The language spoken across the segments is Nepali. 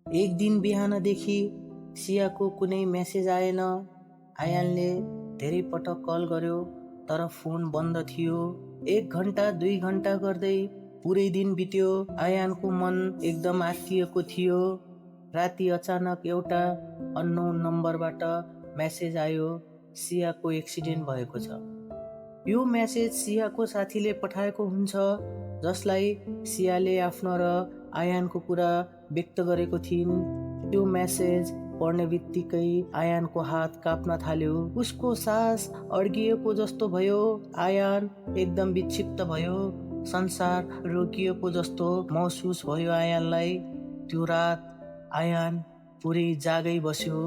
एक दिन बिहानदेखि सियाको कुनै मेसेज आएन। आयानले धेरै पटक कल गर्यो तर फोन बन्द थियो। 1 घन्टा 2 घन्टा गर्दै पुरै दिन बित्यो। आयानको मन एकदम आत्तिएको थियो। राति अचानक एउटा अननोन नम्बरबाट मेसेज आयो, सियाको एक्सिडेन्ट भएको छ। यो मेसेज सियाको साथीले पठाएको हुन्छ, जसलाई सियाले आफ्नो र आयानको कुरा व्यक्त गरेको थिइन्। त्यो मेसेज पढ्ने बित्तिकै आयानको हात काप्न थाल्यो। उसको सास अड्किएको जस्तो भयो। आयान एकदम विक्षिप्त भयो। संसार रोकिएको जस्तो महसुस भयो आयानलाई। त्यो रात आयान पुरै जागै बस्यो।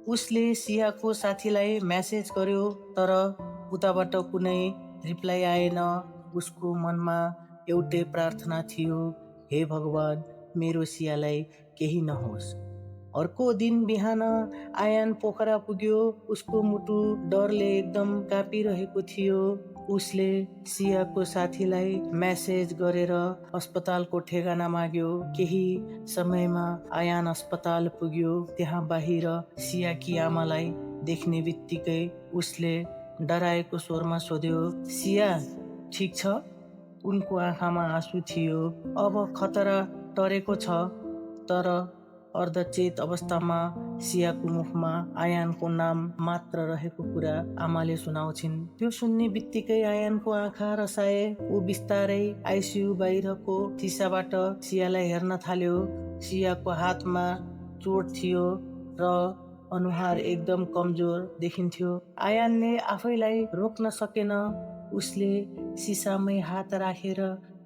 उसले सियाको साथीलाई मेसेज गर्यो तर उताबाट कुनै रिप्लाई आएन। उसको मनमा एउटै प्रार्थना थियो, हे भगवान, मेरो सियालाई केही नहोस्। अर्को दिन बिहान आयान पोखरा पुग्यो। उसको मुटु डरले एकदम काँपिरहेको थियो। उसले सियाको साथीलाई मेसेज गरेर अस्पतालको ठेगाना माग्यो। केही समयमा आयान अस्पताल पुग्यो। त्यहाँ बाहिर सियाकी आमालाई देख्ने बित्तिकै उसले डराएको स्वरमा सोध्यो, सिया ठिक छ? उनको आँखामा आँसु थियो। अब खतरा टरेको छ। तर अर्धचेत अवस्थामा सियाको मुखमा आयानको नाम मात्र रहेको कुरा आमाले सुनाउँछिन्। त्यो सुन्ने बित्तिकै आयानको आँखा रसाए। ऊ बिस्तारै आइसियु बाहिरको सिसाबाट सियालाई हेर्न थाल्यो। सियाको हातमा चोट थियो र अनुहार एकदम कमजोर देखिन्थ्यो। आयानले आफैलाई रोक्न सकेन। उसले सिसामै हात राखेर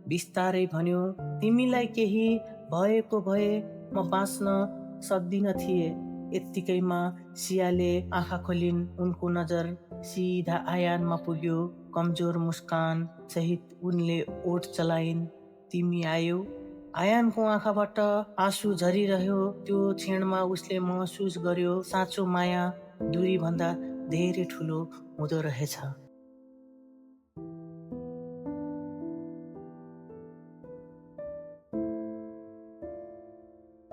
बिस्तारै भन्यो, तिमीलाई केही भएको भए म बाँच्न सक्दिन थिए। यत्तिकैमा सियाले आँखा खोलिन्। उनको नजर सिधा आयानमा पुग्यो। कमजोर मुस्कान सहित उनले ओठ चलाइन्, तिमी आयौ? आयानको आँखाबाट आँसु झरिरह्यो। त्यो क्षणमा उसले महसुस गर्यो, साँचो माया दूरीभन्दा धेरै ठुलो हुँदो रहेछ।